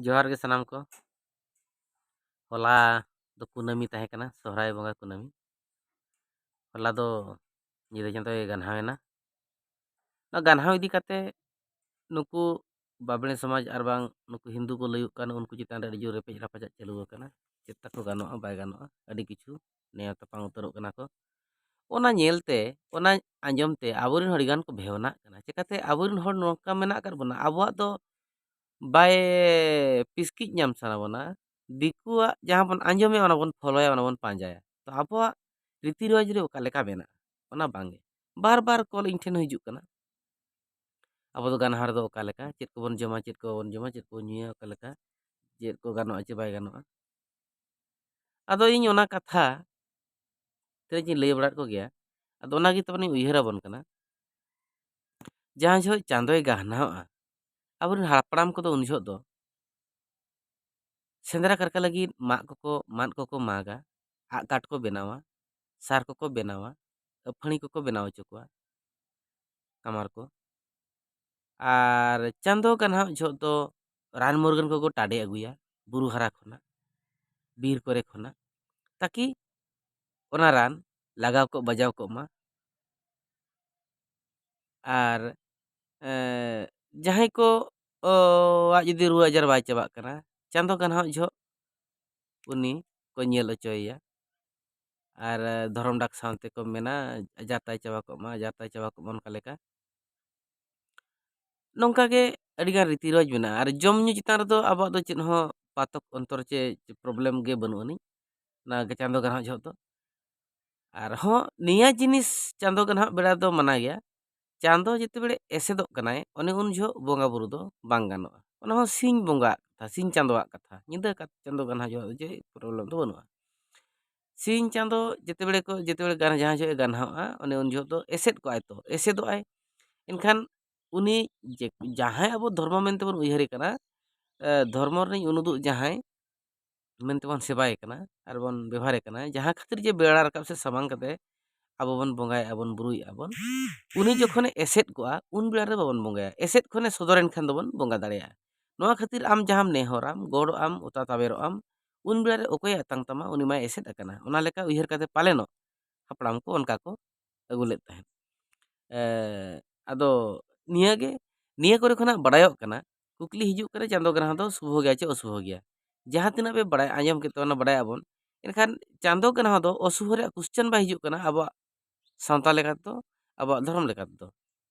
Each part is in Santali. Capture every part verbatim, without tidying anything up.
ᱡᱚᱦᱟᱨ ᱜᱮ ᱥᱟᱱᱟᱢ ᱠᱚ᱾ ᱦᱚᱞᱟ ᱫᱚ ᱠᱩᱱᱟᱹᱢᱤ ᱛᱟᱦᱮᱸ ᱠᱟᱱᱟ, ᱥᱚᱦᱨᱟᱭ ᱵᱚᱸᱜᱟ ᱠᱩᱱᱟᱹᱢᱤ᱾ ᱦᱚᱞᱟ ᱫᱚ ᱧᱤᱫᱟᱹ ᱪᱟᱸᱫᱚᱭ ᱜᱟᱱᱦᱟᱣ ᱮᱱᱟ᱾ ᱚᱱᱟ ᱜᱟᱱᱦᱟᱣ ᱤᱫᱤ ᱠᱟᱛᱮ ᱱᱩᱠᱩ ᱵᱟᱵᱽᱲᱮ ᱥᱚᱢᱟᱡᱽ ᱟᱨ ᱵᱟᱝ ᱱᱩᱠᱩ ᱦᱤᱱᱫᱩ ᱠᱚ ᱞᱟᱹᱭᱩᱜ ᱠᱟᱱ, ᱩᱱᱠᱩ ᱪᱮᱛᱟᱱ ᱨᱮ ᱟᱹᱰᱤ ᱡᱳᱨ ᱨᱮᱯᱮᱡ ᱨᱟᱯᱟᱪᱟᱜ ᱪᱟᱹᱞᱩ ᱟᱠᱟᱱᱟ᱾ ᱪᱮᱫ ᱛᱟᱠᱚ ᱜᱟᱱᱚᱜᱼᱟ, ᱵᱟᱭ ᱜᱟᱱᱚᱜᱼᱟ, ᱟᱹᱰᱤ ᱠᱤᱪᱷᱩ ᱱᱮᱭᱟᱣ ᱛᱟᱯᱟᱢ ᱩᱛᱟᱹᱨᱚᱜ ᱠᱟᱱᱟ ᱠᱚ᱾ ᱚᱱᱟ ᱧᱮᱞᱛᱮ, ᱚᱱᱟ ᱟᱸᱡᱚᱢ ᱛᱮ ᱟᱵᱚᱨᱮᱱ ᱦᱚᱲ ᱟᱹᱰᱤᱜᱟᱱ ᱠᱚ ᱵᱷᱮᱣᱱᱟᱜ ᱠᱟᱱᱟ᱾ ᱪᱮᱠᱟᱛᱮ? ᱟᱵᱚᱨᱮᱱ ᱦᱚᱲ ᱱᱚᱝᱠᱟ ᱢᱮᱱᱟᱜ ᱟᱠᱟᱫ ᱵᱚᱱᱟ, ᱟᱵᱚᱣᱟᱜ ᱫᱚ ᱵᱟᱭ ᱯᱤᱥᱠᱤᱡ ᱧᱟᱢ ᱥᱟᱱᱟ ᱵᱚᱱᱟ, ᱫᱤᱠᱩᱣᱟᱜ ᱡᱟᱦᱟᱸ ᱵᱚᱱ ᱟᱸᱡᱚᱢᱮᱜᱼᱟ, ᱚᱱᱟ ᱵᱚᱱ ᱯᱷᱚᱞᱳᱭᱟ, ᱚᱱᱟ ᱵᱚᱱ ᱯᱟᱸᱡᱟᱭᱟ᱾ ᱛᱚ ᱟᱵᱚᱣᱟᱜ ᱨᱤᱛᱤ ᱨᱮᱣᱟᱡᱽ ᱨᱮ ᱚᱠᱟ ᱞᱮᱠᱟ ᱢᱮᱱᱟᱜᱼᱟ, ᱚᱱᱟ ᱵᱟᱝᱜᱮ᱾ ᱵᱟᱨ ᱵᱟᱨ ᱠᱚᱞ ᱤᱧ ᱴᱷᱮᱱ ᱦᱚᱸ ᱦᱤᱡᱩᱜ ᱠᱟᱱᱟ, ᱟᱵᱚ ᱫᱚ ᱜᱟᱱᱦᱟᱣ ᱨᱮᱫᱚ ᱚᱠᱟ ᱞᱮᱠᱟ, ᱪᱮᱫ ᱠᱚᱵᱚᱱ ᱡᱚᱢᱟ, ᱪᱮᱫ ᱠᱚ ᱵᱟᱵᱚᱱ ᱡᱚᱢᱟ, ᱪᱮᱫ ᱠᱚᱵᱚᱱ ᱧᱩᱭᱟ, ᱚᱠᱟ ᱞᱮᱠᱟ, ᱪᱮᱫ ᱠᱚ ᱜᱟᱱᱚᱜᱼᱟ ᱪᱮ ᱵᱟᱭ ᱜᱟᱱᱚᱜᱼᱟ᱾ ᱟᱫᱚ ᱤᱧ ᱚᱱᱟ ᱠᱟᱛᱷᱟ ᱛᱤᱱᱟᱹᱜ ᱤᱧ ᱞᱟᱹᱭ ᱵᱟᱲᱟᱭᱮᱫ ᱠᱚᱜᱮᱭᱟ, ᱟᱫᱚ ᱚᱱᱟᱜᱮ ᱛᱟᱵᱚᱱᱤᱧ ᱩᱭᱦᱟᱹᱨ ᱟᱵᱚᱱ ᱠᱟᱱᱟ᱾ ᱡᱟᱦᱟᱸ ᱡᱚᱦᱚᱜ ᱪᱟᱸᱫᱚᱭ ᱜᱟᱦᱱᱟᱣᱜᱼᱟ, ᱟᱵᱚᱨᱮᱱ ᱦᱟᱯᱲᱟᱢ ᱠᱚᱫᱚ ᱩᱱ ᱡᱚᱦᱚᱜ ᱫᱚ ᱥᱮᱸᱫᱽᱨᱟ ᱠᱟᱨᱠᱟ ᱞᱟᱹᱜᱤᱫ ᱢᱟᱜ ᱠᱚᱠᱚ, ᱢᱟᱫ ᱠᱚᱠᱚ ᱢᱟᱜᱟ, ᱟᱜ ᱠᱟᱴ ᱠᱚ ᱵᱮᱱᱟᱣᱟ, ᱥᱟᱨ ᱠᱚᱠᱚ ᱵᱮᱱᱟᱣᱟ, ᱟᱹᱯᱷᱟᱹᱲᱤ ᱠᱚᱠᱚ ᱵᱮᱱᱟᱣ ᱦᱚᱪᱚ ᱠᱚᱣᱟ, ᱠᱟᱢᱟᱨ ᱠᱚ᱾ ᱟᱨ ᱪᱟᱸᱫᱚ ᱜᱟᱱᱦᱟᱣ ᱡᱚᱦᱚᱜ ᱫᱚ ᱨᱟᱱ ᱢᱩᱨᱜᱟᱹᱱ ᱠᱚᱠᱚ ᱴᱟᱰᱮ ᱟᱹᱜᱩᱭᱟ ᱵᱩᱨᱩ ᱦᱟᱨᱟ ᱠᱷᱚᱱᱟᱜ, ᱵᱤᱨ ᱠᱚᱨᱮ ᱠᱷᱚᱱᱟᱜ, ᱛᱟᱠᱤ ᱚᱱᱟ ᱨᱟᱱ ᱞᱟᱜᱟᱣ ᱠᱚᱜ, ᱵᱟᱡᱟᱣ ᱠᱚᱜ ᱢᱟ᱾ ᱟᱨ, ᱮᱸ, ᱡᱟᱦᱟᱸᱭ ᱠᱚ, ᱚ, ᱟᱜ ᱡᱩᱫᱤ ᱨᱩᱣᱟᱹ ᱟᱡᱟᱨ ᱵᱟᱭ ᱪᱟᱵᱟᱜ ᱠᱟᱱᱟ, ᱪᱟᱸᱫᱚ ᱜᱟᱱᱦᱟᱣ ᱡᱚᱦᱚᱜ ᱩᱱᱤ ᱠᱚ ᱧᱮᱞ ᱦᱚᱪᱚᱭᱮᱭᱟ᱾ ᱟᱨ, ᱮ, ᱫᱷᱚᱨᱚᱢ ᱰᱟᱠ ᱥᱟᱶᱛᱮ ᱠᱚ ᱢᱮᱱᱟ, "ᱡᱟᱛᱟᱭ ᱪᱟᱵᱟ ᱠᱚᱜ ᱢᱟ, ᱡᱟᱛᱟᱭ ᱪᱟᱵᱟ ᱠᱚᱜ ᱢᱟ", ᱚᱱᱠᱟ ᱞᱮᱠᱟ᱾ ᱱᱚᱝᱠᱟ ᱜᱮ ᱟᱹᱰᱤᱜᱟᱱ ᱨᱤᱛᱤ ᱨᱮᱣᱟᱡᱽ ᱢᱮᱱᱟᱜᱼᱟ᱾ ᱟᱨ ᱡᱚᱢ ᱧᱩ ᱪᱮᱛᱟᱱ ᱨᱮᱫᱚ ᱟᱵᱚᱣᱟᱜ ᱫᱚ ᱪᱮᱫ ᱦᱚᱸ ᱯᱟᱛᱚᱠ ᱚᱱᱛᱚᱨ ᱪᱮ problem ᱜᱮ ᱵᱟᱹᱱᱩᱜ ᱟᱹᱱᱤᱡ, ᱚᱱᱟ ᱜᱮ ᱪᱟᱸᱫᱚ ᱜᱟᱱᱦᱟᱣ ᱡᱚᱦᱚᱜ ᱫᱚ᱾ ᱟᱨᱦᱚᱸ ᱱᱤᱭᱟᱹ ᱡᱤᱱᱤᱥ ᱪᱟᱸᱫᱚ ᱜᱟᱱᱦᱟᱣ ᱵᱮᱲᱟ ᱫᱚ ᱢᱟᱱᱟ ᱜᱮᱭᱟ, ᱪᱟᱸᱫᱚ ᱡᱮᱛᱮ ᱵᱮᱲᱮ ᱮᱥᱮᱫᱚᱜ ᱠᱟᱱᱟᱭ, ᱚᱱᱮ ᱩᱱ ᱡᱚᱦᱚᱜ ᱵᱚᱸᱜᱟ ᱵᱩᱨᱩ ᱫᱚ ᱵᱟᱝ ᱜᱟᱱᱚᱜᱼᱟ᱾ ᱚᱱᱟ ᱦᱚᱸ ᱥᱤᱧ ᱵᱚᱸᱜᱟᱣᱟᱜ ᱠᱟᱛᱷᱟ, ᱥᱤᱧ ᱪᱟᱸᱫᱚᱣᱟᱜ ᱠᱟᱛᱷᱟ, ᱧᱤᱫᱟᱹ ᱠᱟᱛ-, ᱪᱟᱸᱫᱚ ᱜᱟᱱᱦᱟᱣ ᱡᱚᱦᱚᱜ ᱫᱚ ᱪᱮᱫ problem ᱫᱚ ᱵᱟᱹᱱᱩᱜᱼᱟ᱾ ᱥᱤᱧ ᱪᱟᱸᱫᱚ ᱡᱮᱛᱮ ᱵᱮᱲᱮ ᱠᱚ, ᱡᱮᱛᱮ ᱵᱮᱲᱮ ᱜᱟᱱ-, ᱡᱟᱦᱟᱸ ᱡᱚᱦᱚᱜ ᱮ ᱜᱟᱱᱦᱟᱣᱜᱼᱟ, ᱚᱱᱮ ᱩᱱ ᱡᱚᱦᱚᱜ ᱫᱚ ᱮᱥᱮᱫ ᱠᱚᱜᱼᱟᱭ ᱛᱚ, ᱮᱥᱮᱫᱚᱜᱼᱟᱭ᱾ ᱮᱱᱠᱷᱟᱱ ᱩᱱᱤ ᱡᱮ, ᱡᱟᱦᱟᱸᱭ ᱟᱵᱚ ᱫᱷᱚᱨᱢᱚ ᱢᱮᱱᱛᱮ ᱵᱚᱱ ᱩᱭᱦᱟᱹᱨᱮ ᱠᱟᱱᱟ, ᱮ, ᱫᱷᱚᱨᱢᱚ ᱨᱤᱱᱤᱡ ᱩᱱᱩᱫᱩᱜ ᱡᱟᱦᱟᱸᱭ ᱢᱮᱱᱛᱮ ᱵᱚᱱ ᱥᱮᱵᱟᱭᱮ ᱠᱟᱱᱟ ᱟᱨ ᱵᱚᱱ ᱵᱮᱵᱷᱟᱨᱮ ᱠᱟᱱᱟ, ᱡᱟᱦᱟᱸ ᱠᱷᱟᱹᱛᱤᱨ ᱡᱮ ᱵᱮᱲᱟ ᱨᱟᱠᱟᱵ ᱥᱮᱫ ᱥᱟᱢᱟᱝ ᱠᱟᱛᱮ ᱟᱵᱚ ᱵᱚᱱ ᱵᱚᱸᱜᱟᱭᱮᱫᱼᱟ ᱵᱚᱱ, ᱵᱩᱨᱩᱭᱮᱫᱼᱟ ᱵᱚᱱ, ᱩᱱᱤ ᱡᱚᱠᱷᱚᱱᱮ ᱮᱥᱮᱫ ᱠᱚᱜᱼᱟ, ᱩᱱ ᱵᱮᱲᱟ ᱨᱮ ᱵᱟᱵᱚᱱ ᱵᱚᱸᱜᱟᱭᱟ᱾ ᱮᱥᱮᱫ ᱠᱷᱚᱱᱮ ᱥᱚᱫᱚᱨᱮᱱ ᱠᱷᱟᱱ ᱫᱚᱵᱚᱱ ᱵᱚᱸᱜᱟ ᱫᱟᱲᱮᱭᱟᱜᱼᱟ᱾ ᱱᱚᱣᱟ ᱠᱷᱟᱹᱛᱤᱨ ᱟᱢ ᱡᱟᱦᱟᱸᱢ ᱱᱮᱦᱚᱨᱟᱢ, ᱜᱚᱰᱚᱜ ᱟᱢ, ᱚᱛᱟ ᱛᱟᱵᱮᱨᱚᱜ ᱟᱢ, ᱩᱱ ᱵᱮᱲᱟ ᱨᱮ ᱚᱠᱚᱭᱮ ᱟᱛᱟᱝ ᱛᱟᱢᱟ? ᱩᱱᱤ ᱢᱟᱭ ᱮᱥᱮᱫ ᱟᱠᱟᱱᱟ᱾ ᱚᱱᱟ ᱞᱮᱠᱟ ᱩᱭᱦᱟᱹᱨ ᱠᱟᱛᱮ ᱯᱟᱞᱮᱱᱚᱜ ᱦᱟᱯᱲᱟᱢ ᱠᱚ ᱚᱱᱠᱟ ᱠᱚ ᱟᱹᱜᱩ ᱞᱮᱫ ᱛᱟᱦᱮᱸᱫ᱾ ᱮ, ᱟᱫᱚ ᱱᱤᱭᱟᱹ ᱜᱮ, ᱱᱤᱭᱟᱹ ᱠᱚᱨᱮ ᱠᱷᱚᱱᱟᱜ ᱵᱟᱲᱟᱭᱚᱜ ᱠᱟᱱᱟ, ᱠᱩᱠᱞᱤ ᱦᱤᱡᱩᱜ ᱠᱟᱱᱟ, ᱪᱟᱸᱫᱚ ᱜᱟᱱᱦᱟᱣ ᱫᱚ ᱥᱩᱵᱷᱚ ᱜᱮᱭᱟ ᱪᱮ ᱚᱥᱩᱵᱷᱚ ᱜᱮᱭᱟ? ᱡᱟᱦᱟᱸ ᱛᱤᱱᱟᱹᱜ ᱯᱮ ᱵᱟᱲᱟᱭ ᱟᱸᱡᱚᱢ ᱠᱮᱫ ᱛᱟᱵᱚᱱᱟ, ᱵᱟᱲᱟᱭ ᱟᱵᱚᱱ, ᱮᱱᱠᱷᱟᱱ ᱪᱟᱸᱫᱚ ᱜᱟᱱᱦᱟᱣ ᱫᱚ ᱚᱥᱩᱵᱷᱚ ᱨᱮᱭᱟᱜ question ᱵᱟᱭ ᱦᱤᱡᱩᱜ ᱠᱟᱱᱟ ᱟᱵᱚᱣᱟᱜ ᱥᱟᱶᱛᱟ ᱞᱮᱠᱟ ᱛᱮᱫᱚ, ᱟᱵᱚᱣᱟᱜ ᱫᱷᱚᱨᱚᱢ ᱞᱮᱠᱟ ᱛᱮᱫᱚ᱾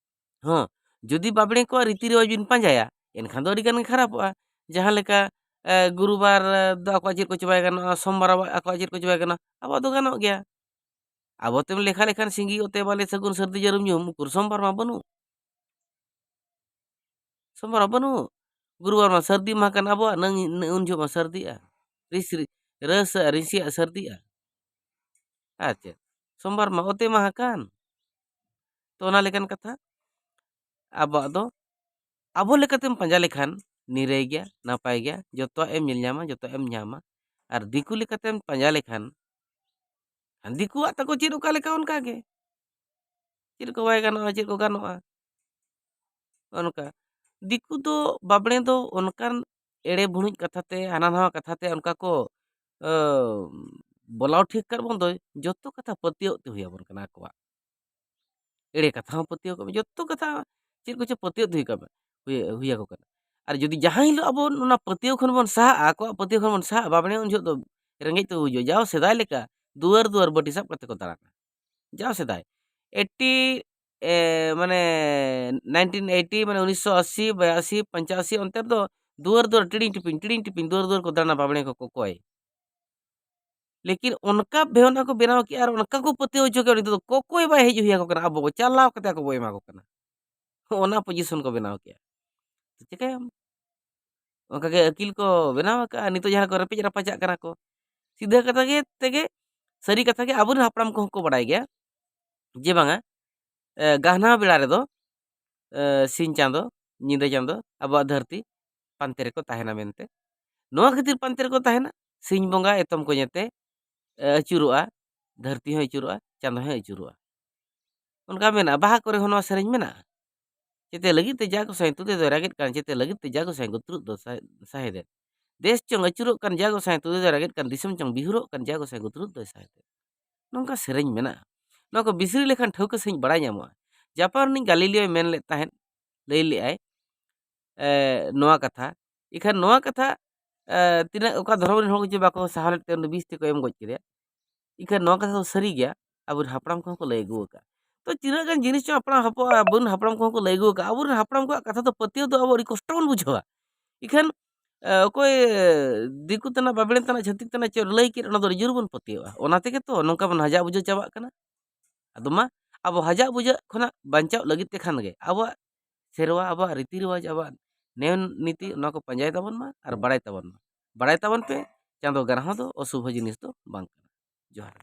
ᱦᱚᱸ, ᱡᱩᱫᱤ ᱵᱟᱵᱽᱲᱮ ᱠᱚᱣᱟᱜ ᱨᱤᱛᱤ ᱨᱮᱣᱟᱡᱽ ᱵᱤᱱ ᱯᱟᱸᱡᱟᱭᱟ, ᱮᱱᱠᱷᱟᱱ ᱫᱚ ᱟᱹᱰᱤ ᱜᱟᱱ ᱜᱮ ᱠᱷᱟᱨᱟᱯᱚᱜᱼᱟ᱾ ᱡᱟᱦᱟᱸ ᱞᱮᱠᱟ, ᱮ, ᱜᱩᱨᱩᱵᱟᱨ ᱫᱚ ᱟᱠᱚᱣᱟᱜ ᱪᱮᱫ ᱠᱚᱪᱚ ᱵᱟᱭ ᱜᱟᱱᱚᱜᱼᱟ, ᱥᱳᱢᱵᱟᱨ ᱟᱵᱚᱣᱟᱜ, ᱟᱠᱚᱣᱟᱜ ᱪᱮᱫ ᱠᱚᱪᱚ ᱵᱟᱭ ᱜᱟᱱᱚᱜᱼᱟ, ᱟᱵᱚᱣᱟᱜ ᱫᱚ ᱜᱟᱱᱚᱜ ᱜᱮᱭᱟ᱾ ᱟᱵᱚ ᱛᱮᱢ ᱞᱮᱠᱷᱟ ᱞᱮᱠᱷᱟᱱ ᱥᱤᱸᱜᱤ ᱚᱛᱮ ᱵᱟᱞᱮ ᱥᱟᱹᱜᱩᱱ ᱥᱟᱹᱨᱫᱤ ᱡᱟᱹᱨᱩᱢ ᱧᱩᱦᱩᱢ, ᱩᱠᱩᱨ ᱥᱳᱢᱵᱟᱨ ᱢᱟ ᱵᱟᱹᱱᱩᱜ᱾ ᱥᱳᱢᱵᱟᱨ ᱢᱟ ᱵᱟᱹᱱᱩᱜ᱾ ᱜᱩᱨᱩᱵᱟᱨ ᱢᱟ ᱥᱟᱹᱨᱫᱤ ᱢᱟᱦᱟ ᱠᱟᱱ ᱟᱵᱚᱣᱟᱜ, ᱱᱟᱹᱝ, ᱩᱱ ᱡᱚᱦᱚᱜ ᱢᱟ ᱥᱟᱹᱨᱫᱤᱜᱼᱟ᱾ ᱨᱤᱥ-, ᱨᱟᱹᱥᱟᱜ, ᱨᱤᱥᱤᱭᱟᱜ ᱥᱟᱹᱨᱫᱤᱜᱼᱟ᱾ ᱟᱨ ᱪᱮᱫ? ᱥᱳᱢᱵᱟᱨ ᱢᱟ ᱚᱛᱮ ᱢᱟᱦᱟ ᱠᱟᱱ᱾ ᱛᱚ, ᱚᱱᱟ ᱞᱮᱠᱟᱱ ᱠᱟᱛᱷᱟ, ᱟᱵᱚᱣᱟᱜ ᱫᱚ ᱟᱵᱚ ᱞᱮᱠᱟᱛᱮᱢ ᱯᱟᱸᱡᱟ ᱞᱮᱠᱷᱟᱱ ᱱᱤᱨᱟᱹᱭ ᱜᱮᱭᱟ, ᱱᱟᱯᱟᱭ ᱜᱮᱭᱟ, ᱡᱚᱛᱚᱣᱟᱜ ᱮᱢ ᱧᱮᱞ ᱧᱟᱢᱟ, ᱡᱚᱛᱚᱣᱟᱜ ᱮᱢ ᱧᱟᱢᱟ᱾ ᱟᱨ ᱫᱤᱠᱩ ᱞᱮᱠᱟᱛᱮᱢ ᱯᱟᱸᱡᱟ ᱞᱮᱠᱷᱟᱱ, ᱫᱤᱠᱩᱣᱟᱜ ᱛᱟᱠᱚ ᱪᱮᱫ ᱚᱠᱟ ᱞᱮᱠᱟ ᱚᱱᱠᱟ ᱜᱮ, ᱪᱮᱫ ᱠᱚ ᱵᱟᱭ ᱜᱟᱱᱚᱜᱼᱟ, ᱪᱮᱫ ᱠᱚ ᱜᱟᱱᱚᱜᱼᱟ, ᱚᱱᱠᱟ᱾ ᱫᱤᱠᱩ ᱫᱚ ᱵᱟᱵᱽᱲᱮ ᱫᱚ ᱚᱱᱠᱟᱱ ᱮᱲᱮ ᱵᱷᱩᱲᱩᱡ ᱠᱟᱛᱷᱟ ᱛᱮ, ᱦᱟᱱᱟ ᱱᱟᱣᱟ ᱠᱟᱛᱷᱟ ᱛᱮ ᱚᱱᱠᱟ ᱠᱚ, ᱟᱹ, ᱵᱚᱞᱟᱣ ᱴᱷᱤᱠ ᱠᱟᱜ ᱵᱚᱱ ᱫᱚ, ᱡᱚᱛᱚ ᱠᱟᱛᱷᱟ ᱯᱟᱹᱛᱭᱟᱹᱣ ᱛᱮ ᱦᱩᱭ ᱟᱵᱚᱱ ᱠᱟᱱᱟ ᱟᱠᱚᱣᱟᱜ᱾ ᱮᱲᱮ ᱠᱟᱛᱷᱟ ᱦᱚᱸ ᱯᱟᱹᱛᱭᱟᱹᱣ ᱠᱟᱜ ᱢᱮ, ᱡᱚᱛᱚ ᱠᱟᱛᱷᱟ ᱪᱮᱫ ᱠᱚᱪᱚ ᱯᱟᱹᱛᱭᱟᱹᱣ ᱛᱮ ᱦᱩᱭ ᱠᱟᱜ ᱢᱮ, ᱦᱩᱭ, ᱦᱩᱭ ᱟᱠᱚ ᱠᱟᱱᱟ᱾ ᱟᱨ ᱡᱩᱫᱤ ᱡᱟᱦᱟᱸ ᱦᱤᱞᱳᱜ ᱟᱵᱚ ᱚᱱᱟ ᱯᱟᱹᱛᱭᱟᱹᱣ ᱠᱷᱚᱱ ᱵᱚᱱ ᱥᱟᱦᱟᱜᱼᱟ, ᱟᱠᱚᱣᱟᱜ ᱯᱟᱹᱛᱭᱟᱹᱣ ᱠᱷᱚᱱ ᱵᱚᱱ ᱥᱟᱦᱟᱜᱼᱟ, ᱵᱟᱵᱽᱲᱮ ᱩᱱ ᱡᱚᱦᱚᱜ ᱫᱚ ᱨᱮᱸᱜᱮᱡ ᱛᱮ ᱵᱩᱡᱩᱜᱼᱟ᱾ ᱡᱟᱣ ᱥᱮᱫᱟᱭ ᱞᱮᱠᱟ ᱫᱩᱣᱟᱹᱨ ᱫᱩᱣᱟᱹᱨ ᱵᱟᱹᱴᱤ ᱥᱟᱵ ᱠᱟᱛᱮ ᱠᱚ ᱫᱟᱬᱟᱱᱟ᱾ ᱡᱟᱣ ᱥᱮᱫᱟᱭ, ᱮᱭᱤᱴᱤ, ᱮ, ᱢᱟᱱᱮ, ᱱᱟᱭᱤᱱᱴᱤᱱ ᱮᱭᱤᱴᱤ, ᱢᱟᱱᱮ, ᱩᱱᱤᱥᱥᱚ ᱟᱥᱤ, ᱵᱟᱭᱟᱥᱤ, ᱯᱚᱧᱪᱟᱥᱤ, ᱚᱱᱛᱮ ᱨᱮᱫᱚ ᱫᱩᱣᱟᱹᱨ ᱫᱩᱣᱟᱹᱨ, ᱴᱤᱲᱤᱝ ᱴᱤᱯᱤᱝ, ᱴᱤᱲᱤᱝ ᱴᱤᱯᱤᱝ, ᱫᱩᱣᱟᱹᱨ ᱫᱩᱣᱟᱹᱨ ᱠᱚ ᱫᱟᱬᱟᱱᱟ ᱵᱟᱵᱽᱲᱮ ᱠᱚ ᱠᱚᱠᱚᱭ᱾ ᱞᱮᱠᱤᱱ ᱚᱱᱠᱟ ᱵᱮᱣᱱᱟ ᱠᱚ ᱵᱮᱱᱟᱣ ᱠᱮᱜᱼᱟ ᱟᱨ ᱚᱱᱠᱟ ᱠᱚ ᱯᱟᱹᱛᱭᱟᱹᱣ ᱦᱚᱪᱚ ᱠᱮᱜᱼᱟ, ᱩᱱᱤ ᱫᱚ ᱠᱚᱠᱚᱭ ᱵᱟᱭ ᱦᱮᱡ ᱦᱩᱭ ᱟᱠᱚ ᱠᱟᱱᱟ, ᱟᱵᱚ ᱠᱚ ᱪᱟᱞᱟᱣ ᱠᱟᱛᱮ ᱟᱠᱚ ᱵᱚ ᱮᱢᱟ ᱠᱚ ᱠᱟᱱᱟ᱾ ᱚᱱᱟ position ᱠᱚ ᱵᱮᱱᱟᱣ ᱠᱮᱜᱼᱟ᱾ ᱪᱤᱠᱟᱹᱭᱟᱢ? ᱚᱱᱠᱟ ᱜᱮ ᱟᱹᱠᱤᱞ ᱠᱚ ᱵᱮᱱᱟᱣ ᱟᱠᱟᱜᱼᱟ᱾ ᱱᱤᱛᱚᱜ ᱡᱟᱦᱟᱸ ᱠᱚ ᱨᱮᱯᱮᱡ ᱨᱟᱯᱟᱪᱟᱜ ᱠᱟᱱᱟ ᱠᱚ, ᱥᱤᱫᱷᱟᱹ ᱠᱟᱛᱷᱟ ᱜᱮ ᱛᱮᱜᱮ, ᱥᱟᱹᱨᱤ ᱠᱟᱛᱷᱟ ᱜᱮ ᱟᱵᱚᱨᱮᱱ ᱦᱟᱯᱲᱟᱢ ᱠᱚᱦᱚᱸ ᱠᱚ ᱵᱟᱲᱟᱭ ᱜᱮᱭᱟ ᱡᱮ ᱵᱟᱝᱟ, ᱮ, ᱜᱟᱦᱱᱟ ᱵᱮᱲᱟ ᱨᱮᱫᱚ, ᱮ, ᱥᱤᱧ ᱪᱟᱸᱫᱚ, ᱧᱤᱫᱟᱹ ᱪᱟᱸᱫᱚ, ᱟᱵᱚᱣᱟᱜ ᱫᱷᱟᱹᱨᱛᱤ ᱯᱟᱱᱛᱮ ᱨᱮᱠᱚ ᱛᱟᱦᱮᱱᱟ ᱢᱮᱱᱛᱮ᱾ ᱱᱚᱣᱟ ᱠᱷᱟᱹᱛᱤᱨ ᱯᱟᱱᱛᱮ ᱨᱮᱠᱚ ᱛᱟᱦᱮᱱᱟ, ᱥᱤᱧ ᱵᱚᱸᱜᱟ ᱮᱛᱚᱢ ᱠᱚᱧᱮᱛᱮ, ᱮ, ᱟᱹᱪᱩᱨᱚᱜᱼᱟ, ᱫᱷᱟᱹᱨᱛᱤ ᱦᱚᱸ ᱟᱹᱪᱩᱨᱚᱜᱼᱟ, ᱪᱟᱸᱫᱚ ᱦᱚᱸ ᱟᱹᱪᱩᱨᱚᱜᱼᱟ᱾ ᱚᱱᱠᱟ ᱢᱮᱱᱟᱜᱼᱟ, ᱵᱟᱦᱟ ᱠᱚᱨᱮ ᱦᱚᱸ ᱱᱚᱣᱟ ᱥᱮᱨᱮᱧ ᱢᱮᱱᱟᱜᱼᱟ᱾ ᱪᱮᱛᱮ ᱞᱟᱹᱜᱤᱫ ᱛᱮ ᱡᱟ ᱜᱚᱸᱥᱟᱭ ᱛᱩᱫᱮ ᱫᱚᱭ ᱨᱟᱜᱮᱫ ᱠᱟᱱ, ᱪᱮᱛᱮ ᱞᱟᱹᱜᱤᱫ ᱛᱮ ᱡᱟ ᱜᱚᱸᱥᱟᱭ ᱜᱩᱛᱨᱩᱫ ᱫᱚ ᱥᱟᱦᱮᱫᱮᱫ᱾ ᱫᱮᱥ ᱪᱚᱝ ᱟᱹᱪᱩᱨᱚᱜ ᱠᱟᱱ ᱡᱟ ᱜᱚᱸᱥᱟᱭ ᱛᱩᱫᱮ ᱫᱚᱭ ᱨᱟᱜᱮᱫ ᱠᱟᱱ, ᱫᱤᱥᱚᱢ ᱪᱚᱝ ᱵᱤᱦᱩᱨᱚᱜ ᱠᱟᱱ ᱡᱟ ᱜᱚᱸᱥᱟᱭ ᱜᱩᱛᱨᱩᱫ ᱫᱚᱭ ᱥᱟᱦᱮᱫᱮᱫ᱾ ᱱᱚᱝᱠᱟ ᱥᱮᱨᱮᱧ ᱢᱮᱱᱟᱜᱼᱟ᱾ ᱱᱚᱣᱟ ᱠᱚ ᱵᱤᱥᱲᱤ ᱞᱮᱠᱷᱟᱱ ᱴᱷᱟᱹᱣᱠᱟᱹ ᱥᱟᱺᱦᱤᱡ ᱵᱟᱲᱟᱭ ᱧᱟᱢᱚᱜᱼᱟ᱾ ᱡᱟᱯᱟᱱ ᱨᱤᱱᱤᱡ ᱜᱟᱞᱤᱞᱤᱭᱳᱭ ᱢᱮᱱ ᱞᱮᱫ ᱛᱟᱦᱮᱸᱫ, ᱞᱟᱹᱭ ᱞᱮᱫᱼᱟᱭ, ᱮ, ᱱᱚᱣᱟ ᱠᱟᱛᱷᱟ᱾ ᱤᱠᱷᱟᱹᱱ ᱱᱚᱣᱟ ᱠᱟᱛᱷᱟ, ᱮ, ᱛᱤᱱᱟᱹᱜ ᱚᱠᱟ ᱫᱷᱚᱨᱚᱢ ᱨᱮᱱ ᱦᱚᱲ ᱠᱚ ᱪᱮ ᱵᱟᱠᱚ ᱥᱟᱦᱟᱣ ᱞᱮᱫ ᱛᱮ ᱩᱱᱤ ᱵᱤᱥ ᱛᱮᱠᱚ ᱮᱢ ᱜᱚᱡ ᱠᱮᱫᱮᱭᱟ᱾ ᱤᱠᱷᱟᱹᱱ ᱱᱚᱣᱟ ᱠᱟᱛᱷᱟ ᱫᱚ ᱥᱟᱹᱨᱤ ᱜᱮᱭᱟ, ᱟᱵᱚᱨᱮᱱ ᱦᱟᱯᱲᱟᱢ ᱠᱚᱦᱚᱸ ᱠᱚ ᱞᱟᱹᱭ ᱟᱹᱜᱩ ᱟᱠᱟᱫᱼᱟ᱾ ᱛᱚ ᱛᱤᱱᱟᱹᱜ ᱜᱟᱱ ᱡᱤᱱᱤᱥ ᱪᱚᱝ ᱦᱟᱯᱲᱟᱢ ᱦᱟᱯᱚ-, ᱟᱵᱚᱨᱮᱱ ᱦᱟᱯᱲᱟᱢ ᱠᱚᱦᱚᱸ ᱠᱚ ᱞᱟᱹᱭ ᱟᱹᱜᱩ ᱟᱠᱟᱫᱼᱟ, ᱟᱵᱚᱨᱮᱱ ᱦᱟᱯᱲᱟᱢ ᱠᱚᱣᱟᱜ ᱠᱟᱛᱷᱟ ᱫᱚ ᱯᱟᱹᱛᱭᱟᱹᱣ ᱫᱚ ᱟᱵᱚ ᱟᱹᱰᱤ ᱠᱚᱥᱴᱚ ᱵᱚᱱ ᱵᱩᱡᱷᱟᱹᱣᱟ᱾ ᱤᱠᱷᱟᱹᱱ, ᱮ, ᱚᱠᱚᱭ, ᱮ, ᱫᱤᱠᱩ ᱛᱮᱱᱟᱜ, ᱵᱟᱵᱮᱲᱮᱱ ᱛᱮᱱᱟᱜ, ᱪᱷᱟᱹᱛᱤᱠ ᱛᱮᱱᱟᱜ ᱪᱮᱫ ᱞᱟᱹᱭ ᱠᱮᱫ, ᱚᱱᱟ ᱫᱚ ᱟᱹᱰᱤ ᱡᱳᱨ ᱵᱚᱱ ᱯᱟᱹᱛᱭᱟᱹᱣᱟ᱾ ᱚᱱᱟ ᱛᱮᱜᱮ ᱛᱚ ᱱᱚᱝᱠᱟ ᱵᱚᱱ ᱦᱟᱡᱟᱜ ᱵᱩᱡᱷᱟᱹᱣ ᱪᱟᱵᱟᱜ ᱠᱟᱱᱟ᱾ ᱟᱫᱚ ᱢᱟ, ᱟᱵᱚ ᱦᱟᱡᱟᱜ ᱵᱩᱡᱷᱟᱹᱜ ᱠᱷᱚᱱᱟᱜ ᱵᱟᱧᱪᱟᱣ ᱞᱟᱹᱜᱤᱫ ᱛᱮ ᱠᱷᱟᱱ ᱜᱮ ᱟᱵᱚᱣᱟᱜ ᱥᱮᱨᱣᱟ, ᱟᱵᱚᱣᱟᱜ ᱨᱤᱛᱤ ᱨᱮᱣᱟᱡᱽ, ᱟᱵᱚᱣᱟᱜ ᱱᱮᱭᱚᱱ ᱱᱤᱛᱤ, ᱱᱚᱣᱟ ᱠᱚ ᱯᱟᱸᱡᱟᱭ ᱛᱟᱵᱚᱱ ᱢᱟ ᱟᱨ ᱵᱟᱲᱟᱭ ᱛᱟᱵᱚᱱ ᱢᱟ᱾ ᱵᱟᱲᱟᱭ ᱛᱟᱵᱚᱱ ᱯᱮ, ᱪᱟᱸᱫᱚ ᱜᱟᱨᱦᱚᱸ ᱫᱚ ᱚᱥᱩᱵᱷᱚ ᱡᱤᱱᱤᱥ ᱫᱚ ᱵᱟᱝ ᱠᱟᱱᱟ᱾ ᱡᱚᱦᱟᱨ᱾